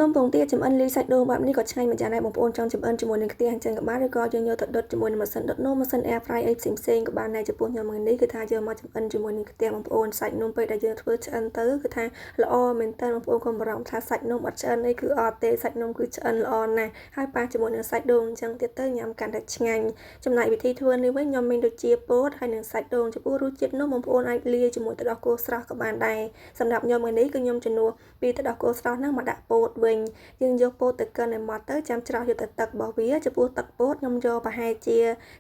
នំពងទាចម្អិនលាយសាច់ដូងបែបនេះក៏ឆ្ងាញ់មួយយ៉ាងដែរបងប្អូនចង់ចម្អិនជាមួយនឹងខ្ទះអញ្ចឹងក៏បានឬក៏យើងយកទៅដុតជាមួយនឹងម៉ាស៊ីនដុតនំម៉ាស៊ីន air fry អីផ្សេងផ្សេងក៏បានដែរចំពោះខ្ញុំថ្ងៃនេះគឺថាយកមកចម្អិនជាមួយនឹងខ្ទះបងប្អូនសាច់នំពេលដែលយើងធ្វើឆ្អិនទៅគឺថាល្អមែនតើបងប្អូនកុំបារម្ភថាសាច់នំអត់ឆ្អិនអីគឺអត់ទេសាច់នំគឺឆ្អិនល្អណាស់ហើយប៉ះជាមួយនឹងសាច់ដូងអញ្ចឹងទៀតទៅញ៉ាំកាន់តែឆ្ងាញ់ចំណែកវិធីធ្វើនេះវិញខ្ញុំមានដូចជាពោតហើយនិងសាច់ដូងចំពោះរសជាតិនំបងប្អូនអាចលាយជាមួយទឹកដោះគោស្រស់ក៏បានដែរសម្រាប់ខ្ញុំថ្ងៃនេះគឺខ្ញុំជំនួសពីទឹកដោះគោស្រស់ហ្នឹងមកដាក់ពោតវិញយើងយកពោតទៅកិនឲ្យម៉ត់ទៅចាំច្រោះយកទៅទឹករបស់វាចំពោះទឹកពោតខ្ញុំយកប្រហែលជា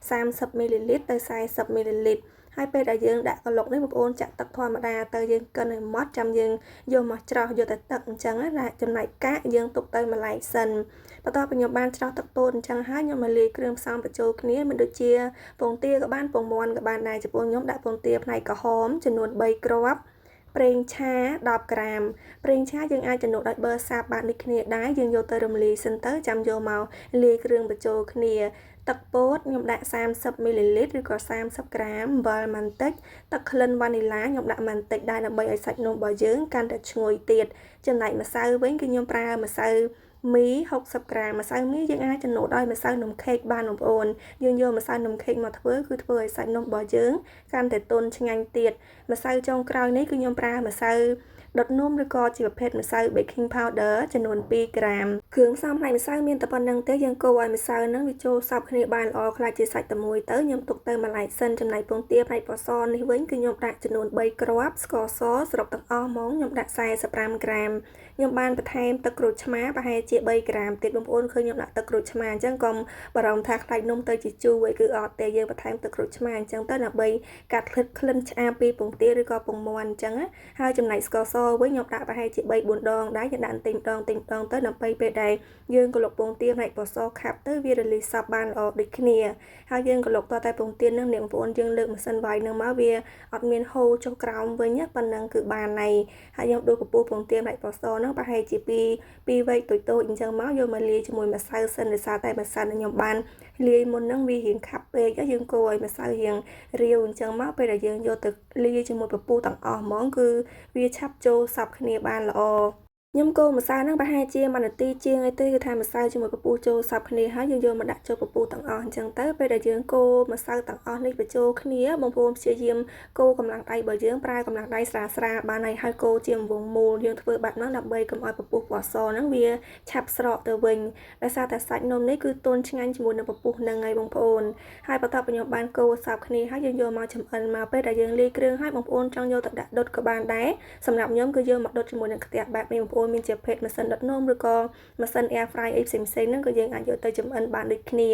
30មីលីលីត្រទៅ40មីលីលីត្រហើយពេលដែលយើងដាក់កឡុកនេះបងប្អូនចាក់ទឹកធម្មតាទៅយើងកិនឲ្យម៉ត់ចាំយើងយកមកច្រោះយកតែទឹកអញ្ចឹងណាចំណែកកាកយើងទុកទៅម្លែកសិនបន្ទាប់ពីខ្ញុំបានច្រោះទឹកពោតអញ្ចឹងហើយខ្ញុំមកលាយគ្រឿងផ្សំបញ្ចូលគ្នាមានដូចជាពងទាក៏បានពងមាន់ក៏បានដែរចំពោះខ្ញុំដាក់ពងទាផ្នែកក្រហមចំនួន3គ្រាប់ប្រេងឆា10ក្រាមប្រេងឆាយើងអាចជំនួសដោយប៊ឺសាបបានដូចគ្នាដែរយើងយកទៅរំលាយសិនទៅចាំយកមកលាយគ្រឿងបញ្ចូលគ្នាទឹកពោតខ្ញុំដាក់30មីលីលីត្រឬក៏30ក្រាមអំបិលបន្តិចទឹកក្លិនវ៉ានីឡាខ្ញុំដាក់បន្តិចដែរដើម្បីឲ្យសាច់នំរបស់យើងកាន់តែឈ្ងុយទៀតចំណែកម្សៅវិញគឺខ្ញុំប្រើម្សៅមី60ក្រាមម្សៅមីយើងអាចជំនួសដោយម្សៅនំខេកបានបងប្អូនយើងយកម្សៅនំខេកមកធ្វើគឺធ្វើឲ្យសាច់នំរបស់យើងកាន់តែទន់ឆ្ងាញ់ទៀតម្សៅចុងក្រោយនេះគឺខ្ញុំប្រើម្សៅដុតនំឬក៏ជាប្រភេទម្សៅ baking powder ចំនួន2ក្រាមគ្រឿងផ្សំផ្នែកម្សៅមានតែប៉ុណ្្នឹងទេយើងកូរឲ្យម្សៅហ្នឹងវាចូលសព្វគ្នាបានល្អក្លាយជាសាច់តែមួយទៅខ្ញុំទុកទៅមួយឡែកសិនចំណែកពងទាផ្នែកពណ៌សនេះវិញគឺខ្ញុំដាក់ចំនួន3គ្រាប់ស្ករសសរុបទាំងអស់ហ្មងខ្ញុំដាក់45ក្រាមខ្ញុំបានបន្ថែមទឹកក្រូចឆ្មាប្រហែលជា3ក្រាមទៀតបងប្អូនឃើញខ្ញុំដាក់ទឹកក្រូចឆ្មាអញ្ចឹងកុំបារម្ភថាខ្លាចនំទៅជាជូរអីគឺអត់ទេយើងបន្ថែមទឹកក្រូចឆ្មាអញ្ចឹងទៅដើម្បីកាត់ក្លិនឆ្អាបពីពងទាឬក៏ពងមាន់អញ្ចឹងហើយចំណែកស្ករសវិញខ្ញុំដាក់ប្រហែលជា3 4ដងដែរយើងដាក់បន្តិចម្ដងបន្តិចម្ដងទៅដើម្បីពេលដែលយើងក្រឡុកពងទាផ្នែកពណ៌សខាប់ទៅវារលាយសព្វបានល្អដូចគ្នាហើយយើងក្រឡុកតតែពងទានឹងអ្នកបងប្អូនយើងលើកម៉ាស៊ីនវាយនឹងមកវាអត់មានហូរចុះក្រោមវិញប៉ុណ្ណឹងគឺបានហើយហើយយើងដួសពពុះពងទាផ្នែកពណ៌សហ្នឹងប្រហែលជា2 2វែកតូចតូចអញ្ចឹងមកយកមកលាយជាមួយម្សៅសិនដោយសារតែម្សៅដែលខ្ញុំបានលាយមុនហ្នឹងវារៀងខាប់ពេកយើងកូរឲ្យម្សៅរៀងរាវអញ្ចឹងមកពេលដែលយើងយកទៅលាយជាមួយពពុះទាំងអស់ហ្មងគឺវាឆាប់ចូលសព្វគ្នាបានល្អខ្ញុំកូរម្សៅហ្នឹងប្រហែលជា1នាទីជាងអីទេគឺថាម្សៅជាមួយពពុះចូលសព្វគ្នាហើយយើងយកមកដាក់ចូលពពុះទាំងអស់អញ្ចឹងទៅពេលដែលយើងកូរម្សៅទាំងអស់នេះបញ្ចូលគ្នាបងប្អូនព្យាយាមកូរកម្លាំងដៃរបស់យើងប្រើកម្លាំងដៃស្រាលស្រាលបានហើយហើយកូរជាវងមូលយើងធ្វើបែបហ្នឹងដើម្បីកុំឲ្យពពុះពណ៌សហ្នឹងវាឆាប់ស្រកទៅវិញដោយសារតែសាច់នំនេះគឺទន់ឆ្ងាញ់ជាមួយនឹងពពុះហ្នឹងហើយបងប្អូនហើយបន្ទាប់ពីខ្ញុំបានកូរសព្វគ្នាហើយយើងយកមកចម្អិនមកពេលដែលយើងលាយគ្រឿងហើយបងប្អូនចង់យកទៅដាក់ដុតក៏បានដែរសម្រាប់ខ្ញុំគឺយកមកដុតជាមួយនឹងខ្ទះបែបនេះបងប្អូនមានជាភេទម៉ាស៊ីនដុតនំឬក៏ម៉ាស៊ីន air fry អីផ្សេងៗហ្នឹងក៏យើងអាចយកទៅចម្អិនបានដូចគ្នា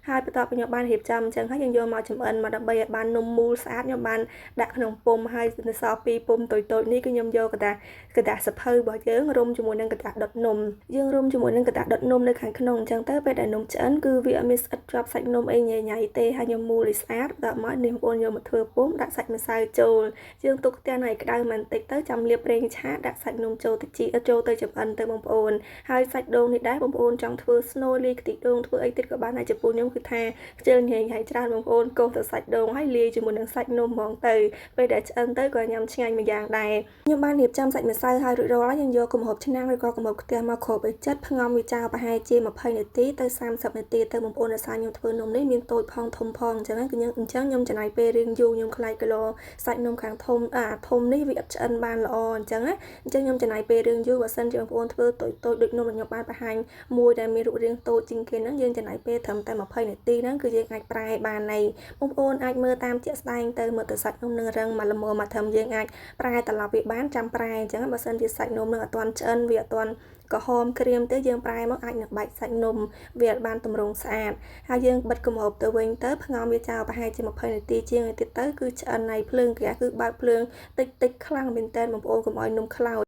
ហើយបន្ទាប់ពីខ្ញុំបានរៀបចំអញ្ចឹងហើយយើងយកមកចម្អិនមកដើម្បីឲ្យបាននំមូលស្អាតខ្ញុំបានដាក់ក្នុងពុម្ពហើយនៅសល់ពីរពុម្ពតូចៗនេះគឺខ្ញុំយកក្រដាសក្រដាសសៀវភៅរបស់យើងរុំជាមួយនឹងក្រដាសដុតនំយើងរុំជាមួយនឹងក្រដាសដុតនំនៅខាងក្នុងអញ្ចឹងទៅពេលដែលនំឆ្អិនគឺវាអត់មានស្អិតជាប់សាច់នំអីញ៉ៃញ៉ៃទេហើយខ្ញុំមូលឲ្យស្អាតដល់មកនេះបងប្អូនយកមកធ្វើពុម្ពដាក់សាច់ម្សៅចូលយើងទុកខ្ទះឲ្យក្តៅបន្តិចទៅចាំលាបប្រេងឆាដាក់សាច់នំចូលទៅជីចូលទៅចម្អិនទៅបងប្អូនហើយសាច់ដូងនេះដែរបងប្អូនចង់ធ្វើស្នូលលាយខ្ទិះដូងធ្វើអីទៀតក៏បានដែរចំពោះខ្ញុំគឺថាខ្ជិលញ៉ៃញ៉ៃច្រើនបងប្អូនកូរទៅសាច់ដូងហើយលាយជាមួយនឹងសាច់នំហ្មងទៅពេលដែលឆ្អិនទៅក៏ញ៉ាំឆ្ងាញ់មួយយ៉ាងដែរខ្ញុំបានរៀបចំសាច់ម្សៅហើយរួចរាល់ហើយយើងយកគម្របឆ្នាំងឬក៏គម្របខ្ទះមកគ្របឲ្យជិតផ្ងំវាចោលប្រហែលជា20នាទីទៅ30នាទីទៅបងប្អូនដោយសារខ្ញុំធ្វើនំនេះមានតូចផងធំផងអញ្ចឹងគឺខ្ញុំអញ្ចឹងខ្ញុំចំណាយពេលរៀងយូរខ្ញុំខ្លាចគីឡូសាច់នំខាងធំអាធំនេះវាអត់ឆ្អិនបានល្អអញ្ចឹងណាអញ្ចឹងខ្ញុំចំណាយពេលរៀងយូរបើសិនជាបងប្អូនធ្វើតូចតូចដូចនំដែលខ្ញុំបានបង្ហាញមួយដែលមានរូបរាងតូចជាងគេហ្នឹងយើងចំណាយពេលត្រឹមតែ20នាទីហ្នឹងគឺយើងអាចប្រែបានហើយបងប្អូនអាចមើលតាមជាក់ស្ដែងទៅមើលទៅសាច់នំនឹងរឹងមកល្មមមកត្រឹមយើងអាចប្រែត្រឡប់វាបានចាំប្រែអញ្ចឹងបើសិនជាសាច់នំនឹងអត់ទាន់ឆ្អិនវាអត់ទាន់ក្រហមក្រៀមទេយើងប្រែមកអាចនឹងបែកសាច់នំវាអត់បានទម្រង់ស្អាតហើយយើងបិទគម្របទៅវិញទៅផ្ងំវាចោលប្រហែលជា20នាទីជាងទៀតទៅគឺឆ្អិនហើយភ្លើងហ្គាសគឺបើកភ្លើងតិចតិចខ្លាំងមែនតើបងប្អូនកុំឲ្យនំខ្លោច។